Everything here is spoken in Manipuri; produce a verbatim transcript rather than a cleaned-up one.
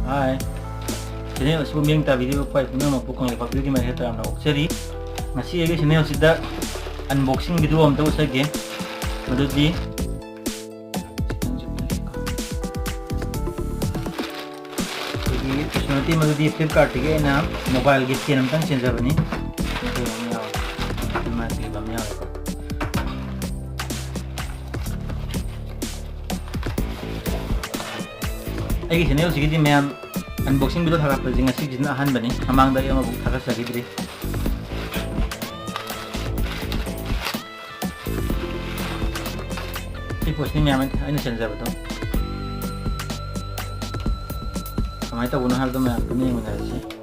Hi. Channel ꯑꯁꯤꯕꯨ ꯃꯤꯠꯌꯦꯡ ꯇꯥꯕꯤꯔꯤꯕ ꯄꯥꯏ ꯄꯨꯝꯅꯃꯛꯄꯨ ꯀꯪꯂꯩꯄꯥꯛ ꯚꯤꯗꯤꯑꯣꯒꯤ ꯃꯥꯏꯀꯩꯗ ꯇꯔꯥꯝꯅ ꯑꯣꯛꯆꯔꯤ꯫ ꯉꯁꯤ ꯑꯩꯒꯤ channel ꯑꯁꯤꯗ unboxing video ꯑꯝꯇ ꯎꯠꯆꯒꯦ꯫ ꯃꯗꯨꯗꯤ ꯑꯩꯈꯣꯏꯒꯤ personality ꯃꯗꯨꯗꯤ Flipkart-ꯇꯒꯤ ꯑꯩꯅ mobile-ꯒꯤ stand ꯑꯝꯇꯪ ꯆꯦꯟꯖꯕꯅꯤ꯫ ꯑꯗꯨ ꯑꯃ ꯌꯥꯎꯔꯦ꯫ ꯑꯗꯨꯃꯥꯏꯅ ꯄꯤꯕ ꯑꯃ ꯌꯥꯎꯔꯦꯀꯣ꯫ ꯑꯩꯒꯤ channel-ꯁꯤꯒꯤꯗꯤ ꯃꯌꯥꯝ unboxing video ꯊꯥꯒꯠꯄꯁꯦ ꯉꯁꯤꯒꯤꯁꯤꯅ ꯑꯍꯥꯟꯕꯅꯤ꯫ ꯃꯃꯥꯡꯗ ꯑꯩ ꯑꯃꯐꯥꯎ ꯊꯥꯒꯠꯆꯈꯤꯗ꯭ꯔꯤ꯫ ꯁꯤ ꯄꯣꯠꯁꯤꯅꯤ ꯃꯌꯥꯝ ꯑꯩꯅ ꯆꯦꯟꯖꯕꯗꯣ꯫ ꯀꯃꯥꯏꯅ ꯇꯧꯕꯅꯣ ꯍꯥꯏꯕꯗꯣ ꯃꯌꯥꯝ ꯄꯨꯟꯅ ꯌꯦꯡꯃꯤꯟꯅꯔꯁꯤ꯫